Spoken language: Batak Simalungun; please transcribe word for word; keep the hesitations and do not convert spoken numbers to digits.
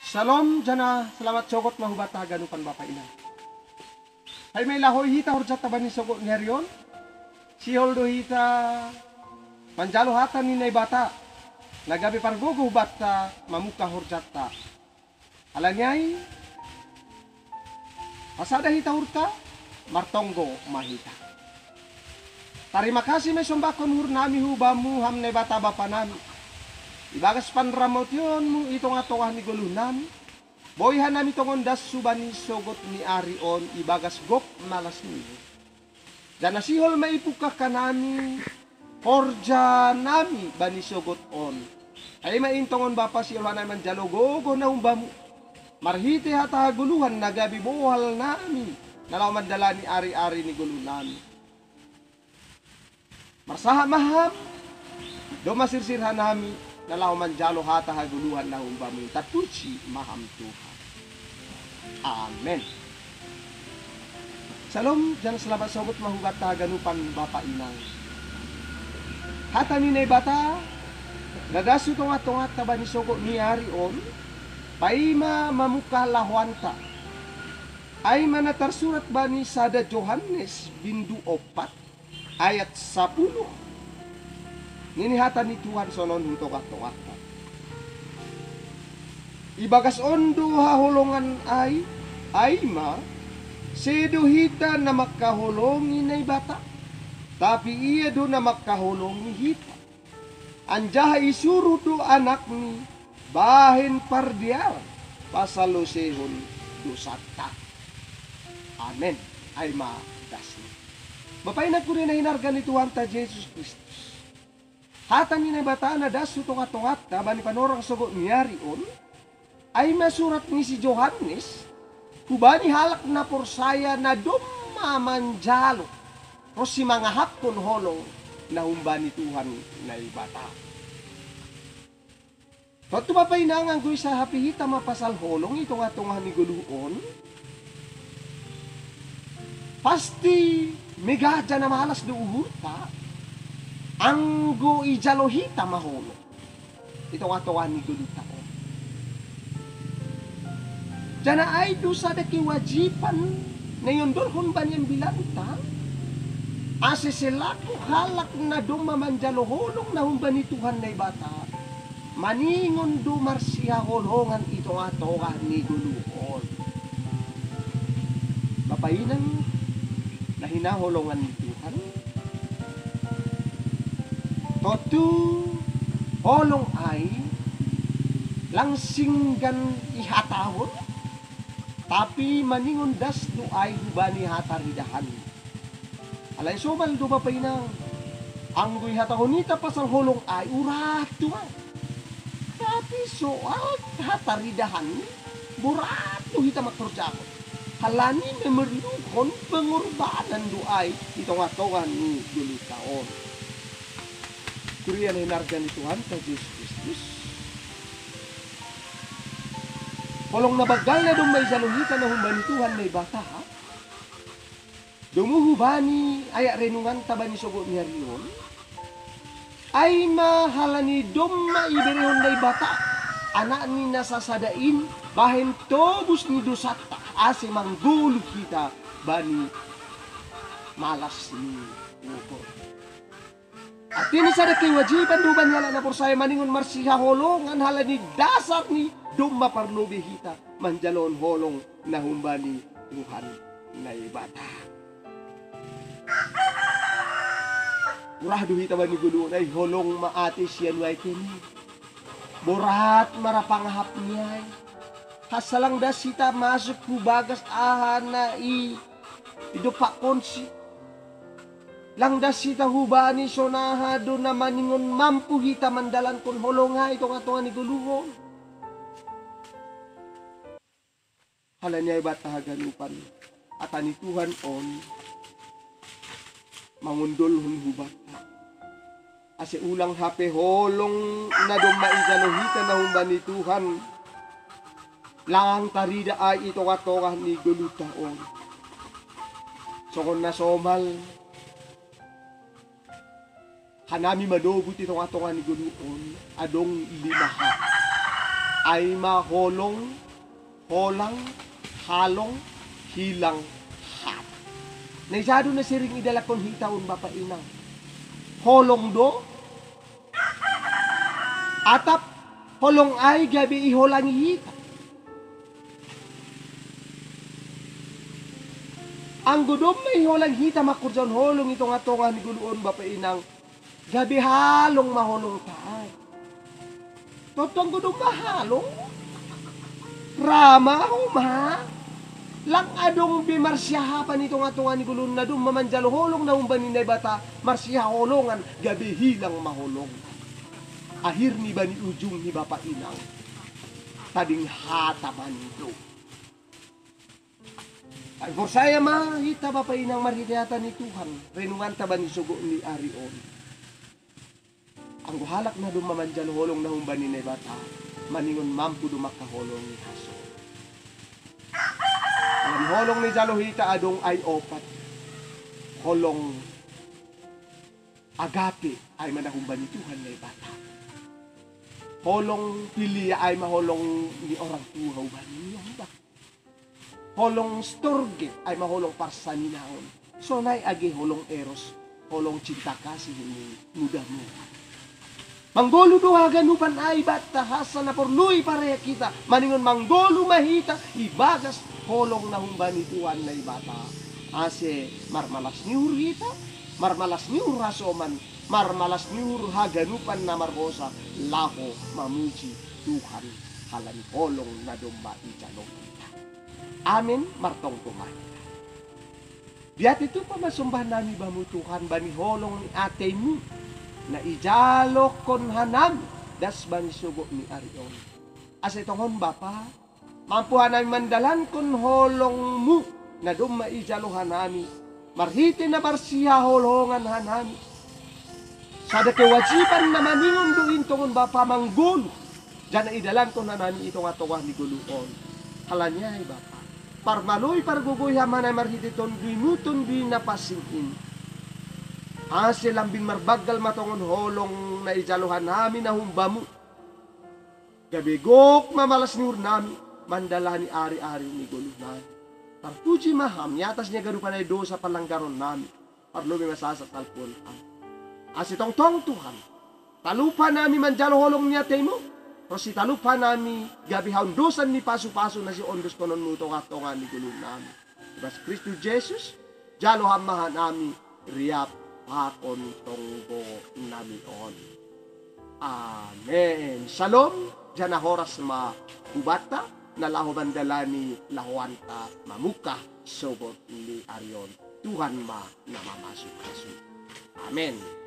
Shalom, jana salamat sogot ma hubata haganupan bapa ina. Hay may lahoy hita horjata bani sogot ni ari on. Sihol do hita manjalo hata ni Naibata na gabe pargogo hubata mamuka horjata. Alani ai, pasada hita urta, martonggo ma hita. Tarima kasih may sombakon hurnami hubamu ham Naibata Bapa nami. Ibagas panramotionmu i tongah-tongah ni goluh nami, boi hanami tongon das hubani sogot ni ari on ibagas gok malas nimu. Jana sihol ma ipukah kanami horja nami bani sogot on. Ai ma intongon bapa sihol hanami manjalo gogoh na umbamu. Marhite hata hagoluhan na gabe bohal nami na laho mandalani ari-ari ni goluh nami. Marsahat maham, domma sirsir hanami na laho manjalo hata hagoluhan na umbamu. Tarpuji maham Tuhan. Amen. Shalom, jana salamat sogot ma hubata haganupan bapa inang. Hata ni Naibata na das hu tongah-tongahta bani sogot ni ari on, paima mamuka lahoanta. Ai ma na tarsurat bani sada Johannes bindu opat ayat sapuluh. Nini hata ni Tuhan sonon hu tongah-tongahta. Ibagas on do haholongan ai, ai ma, sedo hita na mangkaholongi Naibata, tapi ia do na mangkaholongi hita. Anjaha isuruh do anakni bahen pardearan pasalosehon dosanta. Amen. Ai ma dasni. Bapa inang kuria na hinarga ni Tuhanta Jesus Kristus. Hata ni Naibata na das hu tongah-tongahta bani panorang sogot ni ari on, ai ma surat ni si Johannes hubani halak na porsaya na domma manjalo ronsi mangahapkon holong na humbani Tuhan Naibata. Tontu bapa inang anggo isahapi hita ma pasal holong i tongah-tongah ni goluh on, pasti megah jana malas do uhurta anggo ijalo hita ma holong i tongah-tongah ni goluhta on. Jana ai do sada kewajiban na iondolhon bani ambilanta, ase selaku halak na domma manjalo holong na humbani Tuhan Naibata, maningon do marsihaholongan i tongah-tongah ni goluh on. Bapa inang na hinaholongan ni Tuhan, tontu holong ai lang singgan ihatahon, tapi maningon das do ai hubani hataridahan. Alai somal do bapa inang, anggo ihatahon hita pasal holong ai urat do ai. Tapi soal hataridahan, borat do hita mangkorjahon. Halani memerluhon pengorbanan do ai i tongah-tongah ni goluhta on. Kuria na hinarga ni Tuhanta Jesus Kristus. Holong na banggal na domma ijalo hita na humbani Tuhan Naibata, domu hubani ayat renunganta bani sogot ni ari on, ai ma halani domma iberehon Naibata Anakni na sasada in bahen tobus ni dosanta, ase manggoluh hita bani malas ni uhur. Artini sada kewajiban do bani halak na porsaya maningon marsihaholongan halani dasar ni domma parlobei hita manjaloon holong na humbani Tuhan Naibata. Murah do hita bani goluh on ai holong ma ate sian wae keni. Borat ma ra pangahap ni ai. Hansa lang das hita masuk hu bagas aha na i idompakonsi. Lang das hita hubani sonaha do na maningon mampu hita mandalankon holong ai tongah-tongah ni goluh on. Halani ai banta haganupan, hata ni Tuhan on mangondolhon hubanta. Ase ulang hape holong na domma ijalo hita na humbani Tuhan, lang tarida ai i tongah-tongah ni goluhta on. Songon na somal, hanami manobut i tongah-tongah ni goluh on adong lima hal. Ay maholong, holang, halong, hilang, hat. Na isadu na siring idalakon hitaon bapa inang. Holong do, atap holong ay gabi iholang hita. Anggo domma iholang hita makurjaon holong i tonga-tonga ni goluon bapa inang, gabe halong ma holong ta ai. Tongtong godong ma halong. Rama ho ma. Lang adong be marsiahapan i tonga-tonga ni goluon na domma manjalo holong na humbani Naibata, marsiaholongan gabe hilang ma holong. Akhir ni bani ujung ni bapa inang. Tading hata bani do. Ai porsaya ma hita bapa inang marhite hata ni Tuhan, renunganta bani sogot ni ari on. Anggo halak na domma manjalo holong na humbani Naibata, maningon mampu do mangkaholongi haso. Dalam holong ni jalo hita adong ai opat. Holong agape ai ma na humbani Tuhan Naibata. Holong pilia ai ma holong ni orang tua humbani ombak. Holong storge ai ma holong parsaninaon. Sonai age holong eros, holong cinta kasih ni muda-muda. Manggolu do haganupan ai banta hasa na porlu i pareak hita, maningon manggolu ma hita ibagas holong na humbani Tuhan Naibata. Ase marmalas ni uhur hita, marmalas ni uhur hasoman, marmalas ni uhur haganupan na marhosa laho mamuji Tuhan halani holong na domma ijalo hita. Amin. Martonggo ma hita. Diatitupa ma sombah nami bamu Tuhan bani holong ni ateimu na ijalokkon hanami das bani sogot ni ari on. Ase tongon Bapa, mampu hanami mandalankon holongmu na domma ijalo hanami marhite na marsihaholongan hanami. Sada kewajiban na maningon do in tongon Bapa manggolu, janah idalankon hanami i tongah-tongah ni goluh on. Halani ai Bapa, parmaloi pargogoi hanami marhite Tonduimu, Tonduy Napansing in. Ase lambin marbanggal ma tongon holong na ijalo hanami na humbamu, gabe gok ma malas ni uhurnami mandalani ari-ari ni goluhnami. Tarpuji ma Ham i atas ni haganupan ai dosa pananggaronnami. Parlobei ma sasa salpuon Ham. Ase tongtong Tuhan, talup hanami manjalo holong ni ateimu, ronsi talup hanami gabe haondosan ni pasu-pasu na siondoskononmu tongah-tongah ni goluhnami. Ibas Kristus Jesus, jalo Ham ma hanami riap pakon tonggonami on. Amen. Shalom, janah horas ma hubanta na laho mandalani lahoanta mamungkah sogot ni ari on. Tuhan ma na mamasu-pasu. Amen.